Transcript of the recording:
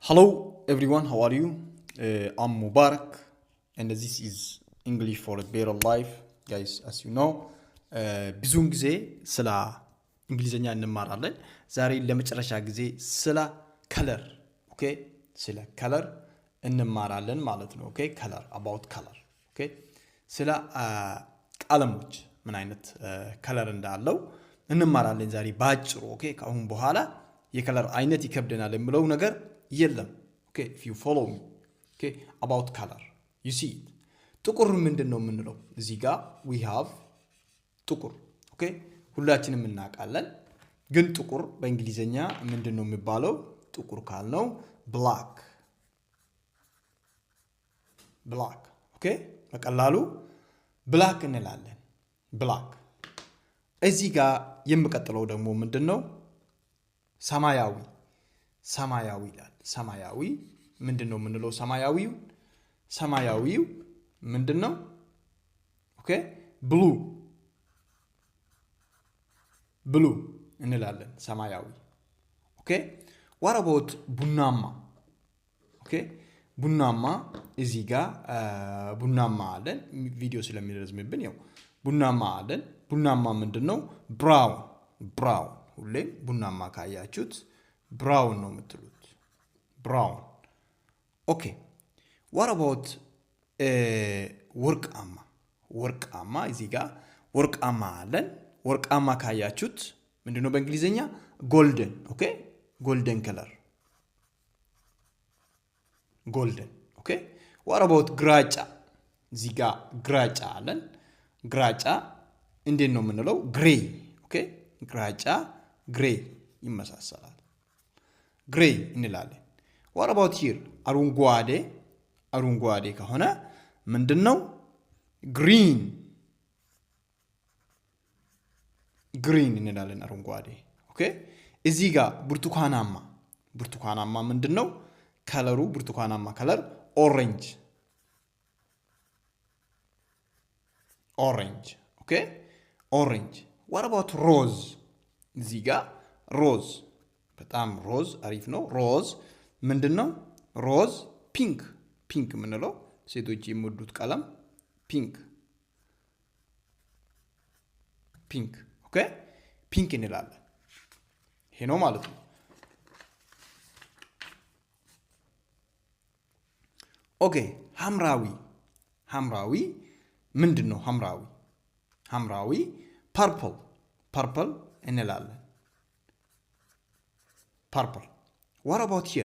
Hello everyone, how are you? I'm Mubarak and this is English for a Better Life. Guys, as you know, ብዙውን ጊዜ ስለ እንግሊዝኛ እንማራለን። ዛሬ ለመጨረሻ ጊዜ ስለ color፣ okay፣ ስለ color እንማራለን ማለት ነው። Okay, color, about color, okay፣ ስለ ቀለሞች ምን አይነት color እንዳለው እንማራለን ዛሬ ባጭሩ። Okay፣ ከአሁን በኋላ የ color አይነት ይከብደናል የምለው ነገር የለም። Okay, if you follow me, okay, about color, you see, ጥቁር ምንድን ነው የምንለው? እዚህ ጋር we have ጥቁር። Okay፣ ሁላችንም እናውቃለን። ግን ጥቁር በእንግሊዝኛ ምንድን ነው የሚባለው? ጥቁር ካልነው black, black። Okay፣ በቀላሉ black እንላለን። Black። እዚህ ጋር የሚቀጥለው ደግሞ ምንድን ነው? ሰማያዊ፣ ሰማያዊ ይላል። ሰማያዊ ምንድን ነው የምንለው? ሰማያዊው ምንድን ነው? Okay, blue, blue እንላለን ሰማያዊ። Okay, what about ቡናማ? Okay፣ ቡናማ እዚህ ጋር ቡናማ አለን። ቪዲዮ ስለሚረዝምብን ያው ቡናማ አለን። ቡናማ ምንድን ነው? Brown, brown። ሁሌም ቡናማ ካያችሁት brown ነው የምትሉት። Brown። Okay, what about ወርቃማ? ወርቃማ እዚህ ጋር ወርቃማ አለን። ወርቃማ ካያችሁት ምንድነው በእንግሊዝኛ? Golden። Okay, golden color, golden። Okay, what about ግራጫ? እዚህ ጋር ግራጫ አለን። ግራጫ እንዴት ነው የምንለው? Gray። Okay፣ ግራጫ gray ይመሳሰላል። Gray እንላለን። What about here አረንጓዴ? አረንጓዴ ከሆነ ምንድን ነው? Green, green እንላለን አረንጓዴ። Okay፣ እዚህ ጋር ብርቱካናማ፣ ብርቱካናማ ምንድን ነው color ኡ? ብርቱካናማ color orange, orange። Okay, orange። What about ሮዝ? እዚህ ጋር ሮዝ፣ በጣም ሮዝ አሪፍ ነው። ሮዝ ምንድን ነው? ሮዝ pink, pink የምንለው ሴቶች የሚወዱት ቀለም pink, pink። Okay, pink እንላለን። ይሄ ነው ማለት ነው። Okay፣ ሐምራዊ፣ ሐምራዊ ምንድን ነው? ሐምራዊ፣ ሐምራዊ purple, purple እንላለን። Purple። What about here?